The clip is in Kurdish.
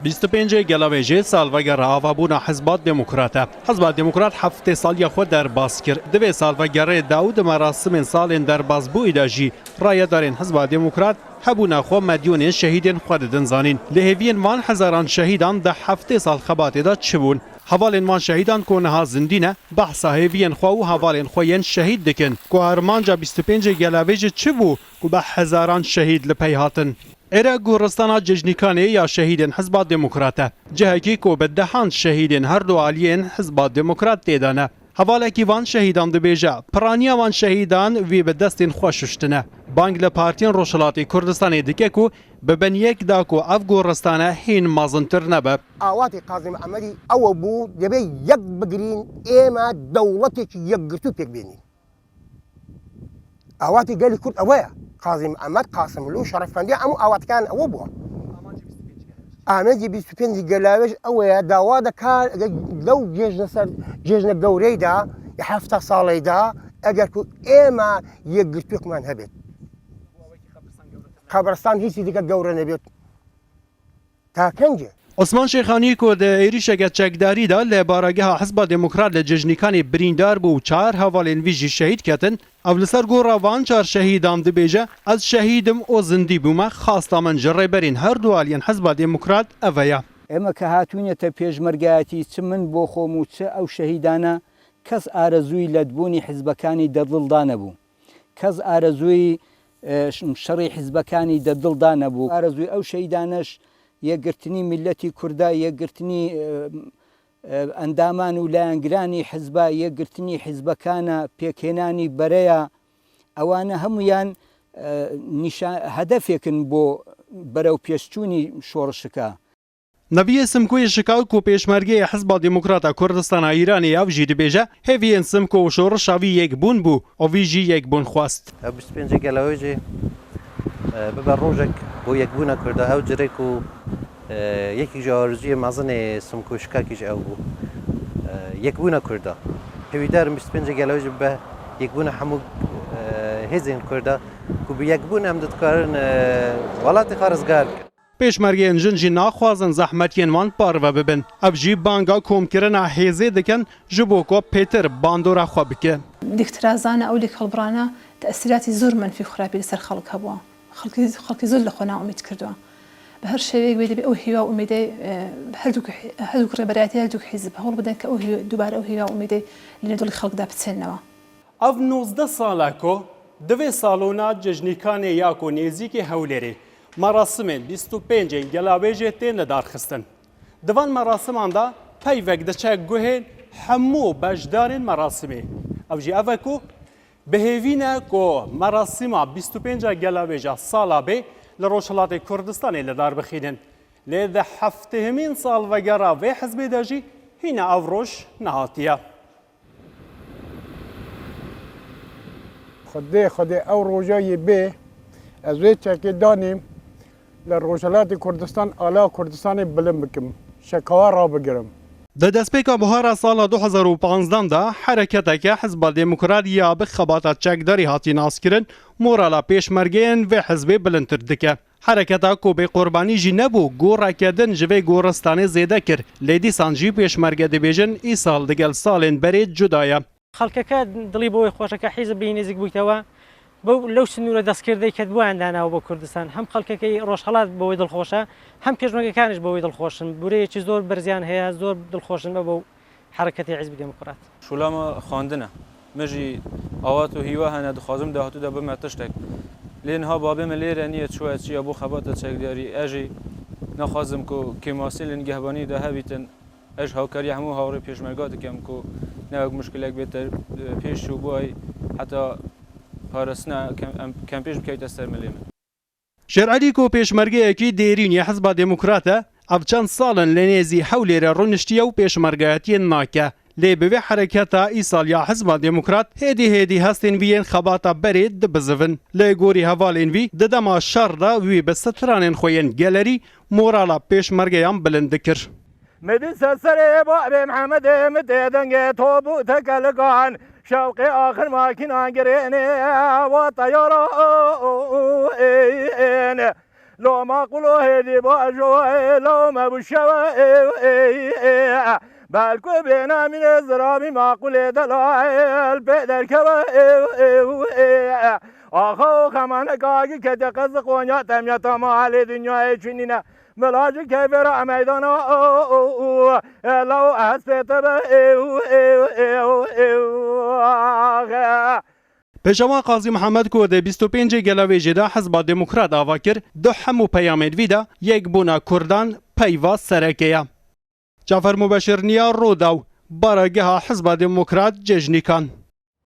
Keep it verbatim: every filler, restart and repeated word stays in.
Bîst û pêncê Gelavêjê salvegera avabûna Hizba Demokrat e. Hizba Demokrat heftê saliya xwe derbas kir. Di vê salvegerê de û di merasimên salên derbasbûyî de jî rayedarên Hizba Demokrat hebûna xwe medyonên şehîdên xwe didin zanîn. Lê hêviyên van hezaran şehîdan di heftê sal xebatê de çi bûn? Hevalên van şehîdan ku niha zindî ne, behsa hêviyên xwe û hevalên xwe yên şehîd dikin ku armanca bîst û pêncê Gelavêjê çi bû ku bi hezaran şehîd li pey hatin? Êre goristana Cejnîkanê ya şehîdên Hizba Demokrat e. Cihekî ku bi dehan şehîdên her du aliyên Hizba Demokrat tê de ne. Hevalekî van şehîdan dibêje, piraniya van şehîdan wî bi destên xwe şuştine. Bang li partiyên Rojhilatê Kurdistanê dike ku bibin yek da ku ev goristane hîn mezintir nebe. Awatê Kazim Amedî ew bû, dibê yek bigirîn, ême dewletêkî yekgirtû pêk bênîn. Awatê gelê Kurd ewe ye. Kazim Emed, Kasimlu, Şerefendiya, hemû awatkan ewe bû. Amacê bîst û pêncî Gelavêj ewe ye, dawa dikar, eger lew cejne ser, cejne gewrey de, ya hefta salê de, eger ku êma yekgirtûkman hebêt. Qebristan hîsî dike gewre nebêt. Ta kengê? Osman Şêxanî ku di êrîşeke çekdarî de li barageha Hizba Demokrat li Cejnîkanê birîndar bû û çar hevalên vî jî şehîd ketin, ev li ser gora van çar şehîdan dibêje, Ez şehîd im û zindî bûme, xasta min ji rêberên her du aliyên Hizba Demokrat eve ye. ئێمە کە هاتووینەتە پێشمەرگایەتی، چ من بۆ خۆم و چ ئەو شەهیدانە، کەس ئارەزووی لەدبوونی حیزبەکانی دە دڵدا نەبوو. کەس ئارەزووی، ئێ، ش-، شەڕی حیزبەکانی دە دڵدا نەبوو. ئارەزووی ئەو شەیدانەش یەکگرتنی میللەتی کوردە، یەکگرتنی، ئێ، ئێ، ئەندامان و لایەنگرانی حیزبە، یەکگرتنی حیزبەکانە، پێکهێنانی بەرەیە. ئەوانە هەمویان، ئێ، نیشا-، هەدەفێکن بۆ بەرەو پێشچوونی شۆڕشەکە. Neviyê Simkoyê şika ku pêşmergeyê Hizba Demokrata Kurdistana Îranê ew jî dibêje, hêviyên Simko û şorişa vî yekbûn bû û vî jî yekbûn xwest. Ev bîst û pêncê Gelavêjê, e, bibe rojek bo yekbûna Kurda. Ew cirê ku, e, yekî ji arzûyê mezin ê Simko şikakî jî ew bû. E, yekbûna Kurda. Hêvîdar im bîst û pêncê Gelavêjê bibe yekbûna hemû, e, hêzên Kurda ku bi yekbûn em dikarin, e, welatê xwe rizgar bikin. Pêşmergeyên jin jî naxwazin zehmetiyên wan parve bibin. Ev jî banga komkirina hêzê dikin ji bo ku pêtir bandora xwe bike. Lêktirazana ew lêkhilbirana tesîratî zor menfî û xirabî li ser xelk hebû. Xelkî, xelkî zor li xwe naumîd kirdiwe. Bi her şêweyek wê dibê ew hîwa û umîdê, e, herdûk, herdûk rêberayetî, herdûk hîzb hewl bidin ke ew hî-, dubare ew hîwa û umîdê li nêdolî xelk de biçênewe. Ev nozdeh sal e ku di vê salona Cejnîkanê ya ku nêzîkê Hewlêrê merasimên bîst û pêncên Gelavêjê tên lidarxistin. Di van merasiman de peyvek diçe guhên hemû beşdarên merasimê. Ew jî ev e ku bi hêvî ne ku merasîma bîst û pênca Gelavêja sala bê li Rojhilatê Kurdistanê li dar bixînin. Lê di heftêhemîn salvegera vê hizbê de jî hîna ev roj nehatiye. Xwedê, Xwedê ew roja yê bê, ez wê çekê danîm li Rojhilatê Kurdistan, ala Kurdistanê bilind bikim, şekawa rabigirim. Di destpêka buhara sala du hezar û panzdeh de hereketeke Hizba Demokrat ya bi xebata çekdarî hatî naskirin, morala pêşmergeyên vê hizbê bilindtir dike. Hereketa ku bê qurbanî jî nebû, goreke din ji vê goristanê zêde kir. Lê dîsan jî pêşmerge dibêjin, îsal digel salên berê cuda ye. خەڵکەکە دڵی بۆی خۆشە کە حیزب بی نزیک بوویتەوە بەو، لەو سنوورە دەستکردەی کە بۆیان داناوە بۆ کوردستان. هەم خەڵکەکەی ڕۆژهەڵات بەوەی دڵخۆشە، هەم پێشمەرگەکانیش بەوەی دڵخۆشن. بورەیەکی زۆر بەرزیان هەیە، زۆر دڵخۆشن بە بەو حرەکەتی حیزبی دێموکرات. Şûla me xwendin e. Min jî awat û hîwa hene, dixwazim dahatû de bime tiştek. Lê niha babê min lêre niye, çûye çiya bo xebata çekdarî. Ez jî naxwazim ku kêmasî li nigehbanî de hebîtin. Ez ji hawkariya hemû hawrê pêşmerga dikim ku ne wek muşkilek bête pêş û boy heta parastina kem-, em, kempêş bikevite ser milê min. Şêr Elî ku pêşmergeyekî dêrîn yê Hizba Demokrat e, ev çend sal in li nêzî Hewlêrê rûniştiye û pêşmergayetiyên nake. Lê bi vê hereketa îsal ya Hizba Demokrat hêdî hêdî hestên wî yên xebata berê dibizivin. Lê gorî hevalên wî di dema şer de wî bi stranên xwe yên gelerî morala pêşmergeyan bilind dikir. Min dîse serê babê Mehemedê, min tê dengê tobûteke li gan, şewqê axir makînan girênê, wa teyara ên. Lo maqûlo hêdî bajo, lo me bû şewe, belku bêne mînê zirabî maqûlê delal pê derkewe. Axa û xemaneka agî kete qez Qonya, temya tama alê dinyayê çinîne. Bila ji keyfê re meydana, law ez pê te be. Pêşewa Qazî Mihemed ku di bîst û pêncê Gelavêjê de Hizba Demokrat ava kir, di hemû peyamên vî de yekbûna Kurdan peyva sereke ye. Cafer Mubeşir, Niya Rûdaw, barageha Hizba Demokrat, Cejnîkan.